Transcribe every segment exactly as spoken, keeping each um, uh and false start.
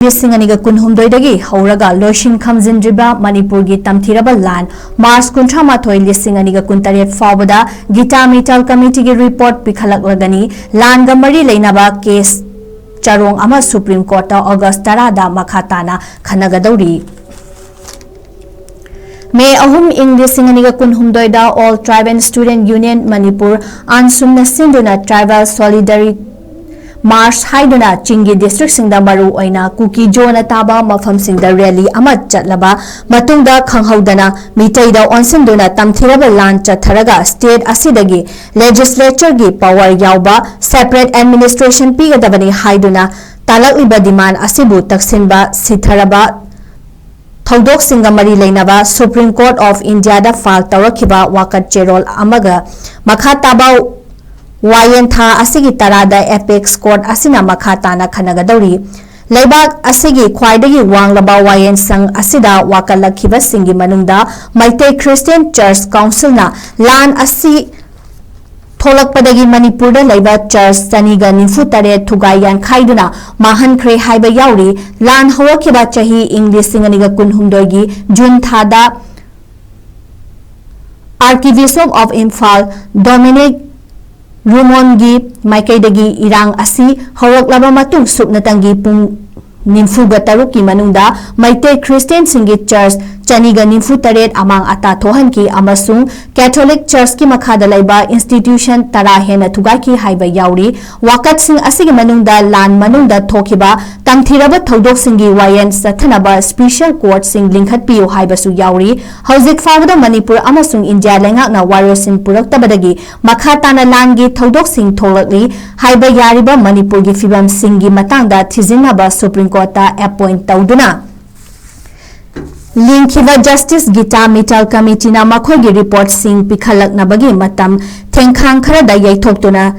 ꯂꯤꯁꯤꯡ ꯑꯅꯤꯒ ꯀꯨꯟꯍꯨꯝꯗꯣꯏꯗꯒꯤ ꯍꯧꯔꯒ ꯂꯣꯏꯁꯤꯟ ꯈꯝꯖꯤꯟꯗ꯭ꯔꯤꯕ ꯃꯅꯤꯄꯨꯔꯒꯤ ꯇꯝꯊꯤꯔꯕ ꯂꯥꯟ, ꯃꯥꯔꯆ ꯀꯨꯟꯊ꯭ꯔꯥ ꯃꯥꯊꯣꯏ, ꯂꯤꯁꯤꯡ ꯑꯅꯤꯒ ꯀꯨꯟꯇꯔꯦꯠ ꯐꯥꯎꯕꯗ ꯒꯤꯇꯥ ꯃꯤꯇꯥꯜ ꯀꯃꯤꯇꯤꯒꯤ ꯔꯤꯄꯣꯔꯠ ꯄꯤꯈꯠꯂꯛꯂꯒꯅꯤ꯫ ꯂꯥꯟꯒ ꯃꯔꯤ ꯂꯩꯅꯕ ꯀꯦꯁ ꯆꯔꯣꯡ ꯑꯃ ꯁꯨꯄ꯭ꯔꯤꯝ ꯀꯣꯔꯠꯇ ꯑꯣꯒꯁ ꯇꯔꯥꯗ ꯃꯈꯥ ꯇꯥꯅ ꯈꯟꯅꯒꯗꯧꯔꯤ꯫ ꯃꯦ ꯑꯍꯨꯝ, ꯏꯪ ꯂꯤꯁꯤꯡ ꯑꯅꯤꯒ ꯀꯨꯟꯍꯨꯝꯗꯣꯏꯗ All Tribal Student Union Manipur, ꯑꯥꯟꯁꯨꯝꯅ ꯁꯤꯟꯗꯨꯅ Tribal Solidarity March ꯍꯥꯏꯗꯨꯅ ꯆꯤꯡꯒꯤ ꯗꯤꯁꯇ꯭ꯔꯤꯛꯁꯤꯡꯗ ꯃꯔꯨ ꯑꯣꯏꯅ ꯀꯨꯀꯤ ꯖꯣꯅ ꯇꯥꯕ ꯃꯐꯝꯁꯤꯡꯗ ꯔꯦꯂꯤ ꯑꯃ ꯆꯠꯂꯕ ꯃꯇꯨꯡꯗ, ꯈꯪꯍꯧꯗꯅ ꯃꯤꯇꯩꯗ ꯑꯣꯟꯁꯤꯟꯗꯨꯅ ꯇꯝꯊꯤꯔꯕ ꯂꯥꯟ ꯆꯠꯊꯔꯒ ꯁ꯭ꯇꯦꯠ ꯑꯁꯤꯗꯒꯤ ꯂꯦꯖꯤꯁꯂꯦꯆꯔꯒꯤ ꯄꯥꯋꯔ ꯌꯥꯎꯕ ꯁꯦꯄꯔꯦꯠ ꯑꯦꯗꯃꯤꯅꯤꯁꯇ꯭ꯔꯦꯁꯟ ꯄꯤꯒꯗꯕꯅꯤ ꯍꯥꯏꯗꯨꯅ ꯇꯥꯂꯛꯂꯤꯕ ꯗꯤꯃꯥꯟ ꯑꯁꯤꯕꯨ ꯇꯛꯁꯤꯟꯕ ꯁꯤꯊꯔꯕ ꯊꯧꯗꯣꯛꯁꯤꯡꯒ ꯃꯔꯤ ꯂꯩꯅꯕ ꯁꯨꯄ꯭ꯔꯤꯝ ꯀꯣꯔꯠ ꯑꯣꯐ ꯏꯟꯗꯤꯌꯥꯗ ꯐꯥꯏꯜ ꯇꯧꯔꯛꯈꯤꯕ ꯋꯥꯀꯠ ꯆꯦꯔꯣꯜ ꯑꯃꯒ ꯃꯈꯥ ꯇꯥꯕ ꯋꯥꯌꯦꯟ ꯊꯥ ꯑꯁꯤꯒꯤ ꯇꯔꯥꯗ ꯑꯦꯄꯦꯛꯁ ꯀꯣꯔꯠ ꯑꯁꯤꯅ ꯃꯈꯥ ꯇꯥꯅ ꯈꯟꯅꯒꯗꯧꯔꯤ꯫ ꯂꯩꯕꯥꯛ ꯑꯁꯤꯒꯤ ꯈ꯭ꯋꯥꯏꯗꯒꯤ ꯋꯥꯡꯂꯕ ꯋꯥꯌꯦꯟ ꯁꯪ ꯑꯁꯤꯗ ꯋꯥꯀꯠꯂꯛꯈꯤꯕꯁꯤꯡꯒꯤ ꯃꯅꯨꯡꯗ ꯃꯩꯇꯩ ꯈ꯭ꯔꯤꯁꯇꯤꯌꯟ ꯆꯔꯆ ꯀꯥꯎꯟꯁꯤꯜꯅ ꯂꯥꯟ ꯑꯁꯤ ꯊꯣꯛꯂꯛꯄꯗꯒꯤ ꯃꯅꯤꯄꯨꯔꯗ ꯂꯩꯕ ꯆꯔꯆ ꯆꯅꯤꯒ ꯅꯤꯐꯨ ꯇꯔꯦꯠ ꯊꯨꯒꯥꯏ ꯌꯥꯟꯈꯥꯏꯗꯨꯅ ꯃꯥꯡꯍꯟꯈ꯭ꯔꯦ ꯍꯥꯏꯕ ꯌꯥꯎꯔꯤ꯫ ꯂꯥꯟ ꯍꯧꯔꯛꯈꯤꯕ ꯆꯍꯤ ꯏꯪ ꯂꯤꯁꯤꯡ ꯑꯅꯤꯒ ꯀꯨꯟꯍꯨꯝꯗꯣꯏꯒꯤ ꯖꯨꯟ ꯊꯥꯗ Archbishop of Imphal Dominic Raymondꯒꯤ ꯃꯥꯏꯀꯩꯗꯒꯤ ꯏꯔꯥꯡ ꯑꯁꯤ ꯍꯧꯔꯛꯂꯕ ꯃꯇꯨꯡ ꯁꯨꯞꯅꯇꯪꯒꯤ ꯄꯨꯡ ꯅꯤꯐꯨꯒ ꯇꯔꯨꯛꯀꯤ ꯃꯅꯨꯡꯗ ꯃꯩꯇꯩ ꯈ꯭ꯔꯤꯁꯇꯤꯌꯟꯁꯤꯡꯒꯤ ꯆꯔꯆ ꯆꯅꯤꯒ ꯅꯤꯐꯨ ꯇꯔꯦꯠ ꯑꯃꯥꯡ ꯑꯇꯥ ꯊꯣꯛꯍꯟꯈꯤ ꯑꯃꯁꯨꯡ ꯀꯦꯊꯣꯂꯤꯛ ꯆꯔꯆꯀꯤ ꯃꯈꯥꯗ ꯂꯩꯕ ꯏꯟꯁꯇꯤꯇ꯭ꯌꯨꯁꯟ ꯇꯔꯥ ꯍꯦꯟꯅ ꯊꯨꯒꯥꯏꯈꯤ ꯍꯥꯏꯕ ꯌꯥꯎꯔꯤ꯫ ꯋꯥꯀꯠꯁꯤꯡ ꯑꯁꯤꯒꯤ ꯃꯅꯨꯡꯗ ꯂꯥꯟ ꯃꯅꯨꯡꯗ ꯊꯣꯛꯈꯤꯕ ꯇꯝꯊꯤꯔꯕ ꯊꯧꯗꯣꯛꯁꯤꯡꯒꯤ ꯋꯥꯌꯦꯜ ꯆꯠꯊꯅꯕ ꯁ꯭ꯄꯤꯁꯦꯜ ꯀꯣꯔꯠꯁꯤꯡ ꯂꯤꯡꯈꯠꯄꯤꯌꯨ ꯍꯥꯏꯕꯁꯨ ꯌꯥꯎꯔꯤ꯫ ꯍꯧꯖꯤꯛ ꯐꯥꯎꯕꯗ ꯃꯅꯤꯄꯨꯔ ꯑꯃꯁꯨꯡ ꯏꯟꯗꯤꯌꯥ ꯂꯩꯉꯥꯛꯅ ꯋꯥꯔꯣꯏꯁꯤꯟ ꯄꯨꯔꯛꯇꯕꯗꯒꯤ ꯃꯈꯥ ꯇꯥꯅ ꯂꯥꯟꯒꯤ ꯊꯧꯗꯣꯛꯁꯤꯡ ꯊꯣꯛꯂꯛꯂꯤ ꯍꯥꯏꯕ ꯌꯥꯔꯤꯕ ꯃꯅꯤꯄꯨꯔꯒꯤ ꯐꯤꯕꯝꯁꯤꯡꯒꯤ ꯃꯇꯥꯡꯗ ꯊꯤꯖꯤꯟꯅꯕ ꯁꯨꯄ꯭ꯔꯤꯝ ꯀꯣꯔꯠꯇ ꯑꯦꯄꯣꯏꯟꯠ ꯇꯧꯗꯨꯅ ꯂꯤꯡꯈꯤꯕ ꯖꯁꯇꯤꯁ ꯒꯤꯇꯥ ꯃꯤꯇꯜ ꯀꯃꯤꯇꯤꯅ ꯃꯈꯣꯏꯒꯤ ꯔꯤꯄꯣꯔꯠꯁꯤꯡ ꯄꯤꯈꯠꯂꯛꯅꯕꯒꯤ ꯃꯇꯝ ꯊꯦꯡꯈꯥꯡ ꯈꯔꯗ ꯌꯩꯊꯣꯛꯇꯨꯅ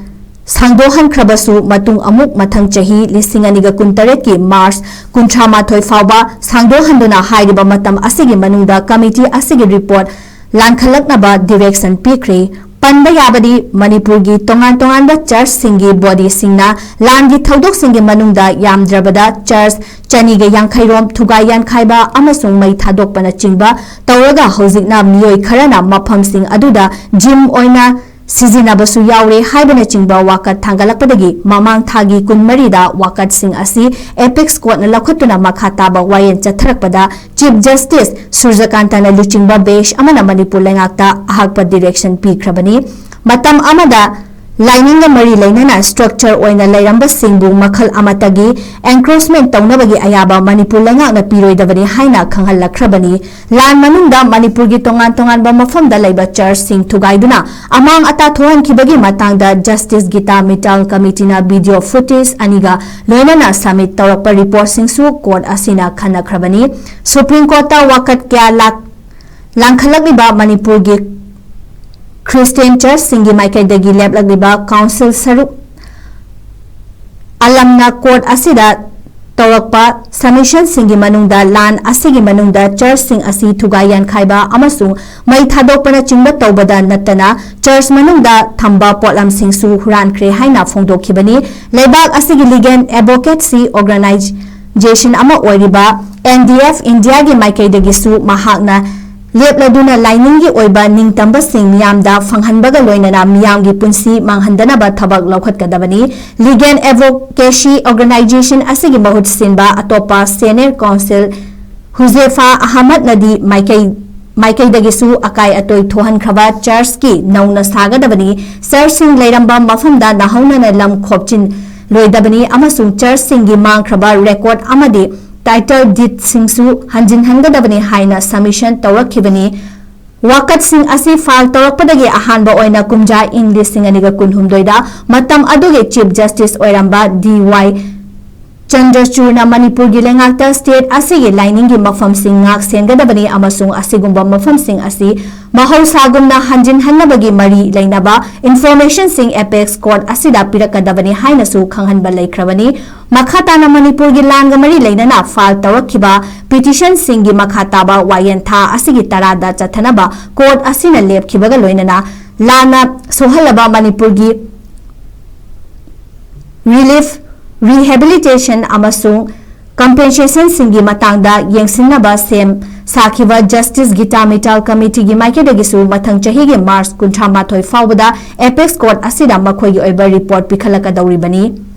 ꯁꯥꯡꯗꯣꯛꯍꯟꯈ꯭ꯔꯕꯁꯨ, ꯃꯇꯨꯡ ꯑꯃꯨꯛ ꯃꯊꯪ ꯆꯍꯤ ꯂꯤꯁꯤꯡ ꯑꯅꯤꯒ ꯀꯨꯟꯇꯔꯦꯠꯀꯤ ꯃꯥꯔꯆ ꯀꯨꯟꯊ꯭ꯔꯥ ꯃꯥꯊꯣꯏ ꯐꯥꯎꯕ ꯁꯥꯡꯗꯣꯛꯍꯟꯗꯨꯅ ꯍꯥꯏꯔꯤꯕ ꯃꯇꯝ ꯑꯁꯤꯒꯤ ꯃꯅꯨꯡꯗ ꯀꯃꯤꯇꯤ ꯑꯁꯤꯒꯤ ꯔꯤꯄꯣꯔꯠ ꯂꯥꯟꯈꯠꯂꯛꯅꯕ ꯗꯤꯔꯦꯛꯁꯟ ꯄꯤꯈ꯭ꯔꯦ꯫ ꯄꯟꯕ ꯌꯥꯕꯗꯤ, ꯃꯅꯤꯄꯨꯔꯒꯤ ꯇꯣꯉꯥꯟ ꯇꯣꯉꯥꯟꯕ ꯆꯔꯆꯁꯤꯡꯒꯤ ꯕꯣꯗꯤꯁꯤꯡꯅ ꯂꯥꯟꯒꯤ ꯊꯧꯗꯣꯛꯁꯤꯡꯒꯤ ꯃꯅꯨꯡꯗ ꯌꯥꯝꯗ꯭ꯔꯕꯗ ꯆꯔꯆ ꯆꯅꯤꯒ ꯌꯥꯡꯈꯩ ꯔꯣꯝ ꯊꯨꯒꯥꯏ ꯌꯥꯟꯈꯥꯏꯕ ꯑꯃꯁꯨꯡ ꯃꯩ ꯊꯥꯗꯣꯛꯄꯅꯆꯤꯡꯕ ꯇꯧꯔꯒ, ꯍꯧꯖꯤꯛꯅ ꯃꯤꯑꯣꯏ ꯈꯔꯅ ꯃꯐꯝꯁꯤꯡ ꯑꯗꯨꯗ ꯖꯤꯝ ꯑꯣꯏꯅ ꯁꯤꯖꯤꯟꯅꯕꯁꯨ ꯌꯥꯎꯔꯦ ꯍꯥꯏꯕꯅꯆꯤꯡꯕ ꯋꯥꯀꯠ ꯊꯥꯡꯒꯠꯂꯛꯄꯗꯒꯤ, ꯃꯃꯥꯡ ꯊꯥꯒꯤ ꯀꯨꯟꯃꯔꯤꯗ ꯋꯥꯀꯠꯁꯤꯡ ꯑꯁꯤ ꯑꯦꯄꯦꯛꯁ ꯀꯣꯔꯠꯅ ꯂꯧꯈꯠꯇꯨꯅ ꯃꯈꯥ ꯇꯥꯕ ꯋꯥꯌꯦꯜ ꯆꯠꯊꯔꯛꯄꯗ, ꯆꯤꯐ ꯖꯁꯇꯤꯁ ꯁꯨꯔꯖꯀꯥꯟꯇꯅ ꯂꯨꯆꯤꯡꯕ ꯕꯦꯟꯆ ꯑꯃꯅ ꯃꯅꯤꯄꯨꯔ ꯂꯩꯉꯥꯛꯇ ꯑꯍꯥꯛꯄ ꯗꯤꯔꯦꯛꯁꯟ ꯄꯤꯈ꯭ꯔꯕꯅꯤ꯫ ꯃꯇꯝ ꯑꯃꯗ ꯂꯥꯏꯅꯤꯡꯒ ꯃꯔꯤ ꯂꯩꯅꯅ ꯁ꯭ꯇ꯭ꯔꯛꯆꯔ ꯑꯣꯏꯅ ꯂꯩꯔꯝꯕꯁꯤꯡꯕꯨ ꯃꯈꯜ ꯑꯃꯠꯇꯒꯤ ꯑꯦꯟꯀ꯭ꯔꯣꯆꯃꯦꯟ ꯇꯧꯅꯕꯒꯤ ꯑꯌꯥꯕ ꯃꯅꯤꯄꯨꯔ ꯂꯩꯉꯥꯛꯅ ꯄꯤꯔꯣꯏꯗꯕꯅꯤ ꯍꯥꯏꯅ ꯈꯪꯍꯜꯂꯛꯈ꯭ꯔꯕꯅꯤ꯫ ꯂꯥꯟ ꯃꯅꯨꯡꯗ ꯃꯅꯤꯄꯨꯔꯒꯤ ꯇꯣꯉꯥꯟ ꯇꯣꯉꯥꯟꯕ ꯃꯐꯝꯗ ꯂꯩꯕ ꯆꯔꯆꯁꯤꯡ ꯊꯨꯒꯥꯏꯗꯨꯅ ꯑꯃꯥꯡ ꯑꯇꯥ ꯊꯣꯛꯍꯟꯈꯤꯕꯒꯤ ꯃꯇꯥꯡꯗ ꯖꯁꯇꯤꯁ ꯒꯤꯇꯥ ꯃꯤꯇꯥꯜ ꯀꯃꯤꯇꯤꯅ ꯚꯤꯗꯤꯑꯣ ꯐꯨꯇꯦꯖ ꯑꯅꯤꯒ ꯂꯣꯏꯅꯅ ꯁꯕꯃꯤꯠ ꯇꯧꯔꯛꯄ ꯔꯤꯄꯣꯔꯠꯁꯤꯡꯁꯨ ꯀꯣꯔꯠ ꯑꯁꯤꯅ ꯈꯟꯅꯈ꯭ꯔꯕꯅꯤ꯫ ꯁꯨꯄ꯭ꯔꯤꯝ ꯀꯣꯔꯠꯇ ꯋꯥꯀꯠ ꯀꯌꯥ ꯂꯥꯛ-, ꯂꯥꯡꯈꯠꯂꯛꯂꯤꯕ ꯃꯅꯤꯄꯨꯔꯒꯤ ꯈ꯭ꯔꯤꯁꯇꯤꯌꯥꯟ ꯆꯔꯆꯁꯤꯡꯒꯤ ꯃꯥꯏꯀꯩꯗꯒꯤ ꯂꯦꯞꯂꯛꯂꯤꯕ ꯀꯥꯎꯟꯁꯤꯜ ꯁꯔꯨꯛ ꯑꯂꯝꯅ ꯀꯣꯔꯠ ꯑꯁꯤꯗ ꯇꯧꯔꯛꯄ ꯁꯕꯃꯤꯁꯟꯁꯤꯡꯒꯤ ꯃꯅꯨꯡꯗ ꯂꯥꯟ ꯑꯁꯤꯒꯤ ꯃꯅꯨꯡꯗ ꯆꯔꯆꯁꯤꯡ ꯑꯁꯤ ꯊꯨꯒꯥꯏ ꯌꯥꯟꯈꯥꯏꯕ ꯑꯃꯁꯨꯡ ꯃꯩ ꯊꯥꯗꯣꯛꯄꯅꯆꯤꯡꯕ ꯇꯧꯕꯗ ꯅꯠꯇꯅ, ꯆꯔꯆ ꯃꯅꯨꯡꯗ ꯊꯝꯕ ꯄꯣꯠꯂꯝꯁꯤꯡꯁꯨ ꯍꯨꯔꯥꯟꯈ꯭ꯔꯦ ꯍꯥꯏꯅ ꯐꯣꯡꯗꯣꯛꯈꯤꯕꯅꯤ꯫ ꯂꯩꯕꯥꯛ ꯑꯁꯤꯒꯤ ꯂꯤꯒꯦꯜ ꯑꯦꯗꯚꯣꯀꯦꯠꯁꯤ ꯑꯣꯔꯒꯅꯥꯏꯖꯦꯁꯟ ꯑꯃ ꯑꯣꯏꯔꯤꯕ ꯑꯦꯟ ꯗꯤ ꯑꯦꯐ ꯏꯟꯗꯤꯌꯥꯒꯤ ꯃꯥꯏꯀꯩꯗꯒꯤꯁꯨ ꯃꯍꯥꯛꯅ ꯂꯦꯞꯂꯗꯨꯅ ꯂꯥꯏꯅꯤꯡꯒꯤ ꯑꯣꯏꯕ ꯅꯤꯡꯇꯝꯕꯁꯤꯡ ꯃꯤꯌꯥꯝꯗ ꯐꯪꯍꯟꯕꯒ ꯂꯣꯏꯅꯅ ꯃꯤꯌꯥꯝꯒꯤ ꯄꯨꯟꯁꯤ ꯃꯥꯡꯍꯟꯗꯅꯕ ꯊꯕꯛ ꯂꯧꯈꯠꯀꯗꯕꯅꯤ꯫ ꯂꯤꯒꯦꯜ ꯑꯦꯗꯚꯣꯀꯦꯁꯤ ꯑꯣꯔꯒꯅꯥꯏꯖꯦꯁꯟ ꯑꯁꯤꯒꯤ ꯃꯍꯨꯠ ꯁꯤꯟꯕ ꯑꯇꯣꯞꯄ ꯁꯦꯅꯤꯌꯔ ꯀꯥꯎꯟꯁꯤꯜ ꯍꯨꯖꯦꯐꯥ ꯑꯍꯃꯗꯅꯗꯤ ꯃꯥꯏꯀꯩ, ꯃꯥꯏꯀꯩꯗꯒꯤꯁꯨ ꯑꯀꯥꯏ ꯑꯇꯣꯏ ꯊꯣꯛꯍꯟꯈ꯭ꯔꯕ ꯆꯔꯆꯀꯤ ꯅꯧꯅ ꯁꯥꯒꯗꯕꯅꯤ꯫ ꯆꯔꯆꯁꯤꯡ ꯂꯩꯔꯝꯕ ꯃꯐꯝꯗ ꯅꯧꯍꯧꯅꯅ ꯂꯝ ꯈꯣꯞꯆꯤꯟꯂꯣꯏꯗꯕꯅꯤ ꯑꯃꯁꯨꯡ ꯆꯔꯆꯁꯤꯡꯒꯤ ꯃꯥꯡꯈ꯭ꯔꯕ ꯔꯦꯀꯣꯔꯗ ꯑꯃꯗꯤ ꯇꯥꯏꯇꯜ ꯗꯤꯗꯁꯤꯡꯁꯨ ꯍꯟꯖꯤꯟꯍꯟꯒꯗꯕꯅꯤ ꯍꯥꯏꯅ ꯁꯕꯃꯤꯁꯟ ꯇꯧꯔꯛꯈꯤꯕꯅꯤ꯫ ꯋꯥꯀꯠꯁꯤꯡ ꯑꯁꯤ ꯐꯥꯏꯜ ꯇꯧꯔꯛꯄꯗꯒꯤ ꯑꯍꯥꯟꯕ ꯑꯣꯏꯅ ꯀꯨꯝꯖꯥ ꯏꯪ ꯂꯤꯁꯤꯡ ꯑꯅꯤꯒ ꯀꯨꯟꯍꯨꯝꯗꯣꯏꯗ ꯃꯇꯝ ꯑꯗꯨꯒꯤ ꯆꯤꯐ ꯖꯁꯇꯤꯁ ꯑꯣꯏꯔꯝꯕ ꯗꯤ ꯋꯥꯏ ꯆꯟꯗ꯭ꯔꯆꯨꯔꯅ ꯃꯅꯤꯄꯨꯔꯒꯤ ꯂꯩꯉꯥꯛꯇ state ꯑꯁꯤꯒꯤ ꯂꯥꯏꯅꯤꯡꯒꯤ ꯃꯐꯝꯁꯤꯡ ꯉꯥꯛ ꯁꯦꯟꯒꯗꯕꯅꯤ ꯑꯃꯁꯨꯡ ꯑꯁꯤꯒꯨꯝꯕ ꯃꯐꯝꯁꯤꯡ ꯑꯁꯤ ꯃꯍꯧꯁꯥꯒꯨꯝꯅ ꯍꯟꯖꯤꯟꯍꯟꯅꯕꯒꯤ ꯃꯔꯤ ꯂꯩꯅꯕ informationꯁꯤꯡ apex court ꯑꯁꯤꯗ ꯄꯤꯔꯛꯀꯗꯕꯅꯤ ꯍꯥꯏꯅꯁꯨ ꯈꯪꯍꯟꯕ ꯂꯩꯈ꯭ꯔꯕꯅꯤ꯫ ꯃꯈꯥ ꯇꯥꯅ ꯃꯅꯤꯄꯨꯔꯒꯤ ꯂꯥꯟꯒ ꯃꯔꯤ ꯂꯩꯅꯅ file ꯇꯧꯔꯛꯈꯤꯕ petitionꯁꯤꯡꯒꯤ ꯃꯈꯥ ꯇꯥꯕ ꯋꯥꯌꯦꯟ ꯊꯥ ꯑꯁꯤꯒꯤ ꯇꯔꯥꯗ ꯆꯠꯊꯅꯕ court ꯑꯁꯤꯅ ꯂꯦꯞꯈꯤꯕꯒ ꯂꯣꯏꯅꯅ ꯂꯥꯟꯅ ꯁꯣꯛꯍꯜꯂꯕ ꯃꯅꯤꯄꯨꯔꯒꯤ relief, rehabilitation ꯑꯃꯁꯨꯡ compensationꯁꯤꯡꯒꯤ ꯃꯇꯥꯡꯗ ꯌꯦꯡꯁꯤꯟꯅꯕ ꯁꯦꯝ ꯁꯥꯈꯤꯕ Justice Geeta Mittal Committeeꯒꯤ ꯃꯥꯏꯀꯩꯗꯒꯤꯁꯨ ꯃꯊꯪ ꯆꯍꯤꯒꯤ March ꯀꯨꯟꯊ꯭ꯔꯥ ꯃꯥꯊꯣꯏ ꯐꯥꯎꯕꯗ apex court ꯑꯁꯤꯗ ꯃꯈꯣꯏꯒꯤ ꯑꯣꯏꯕ report ꯄꯤꯈꯠꯂꯛꯀꯗꯧꯔꯤꯕꯅꯤ꯫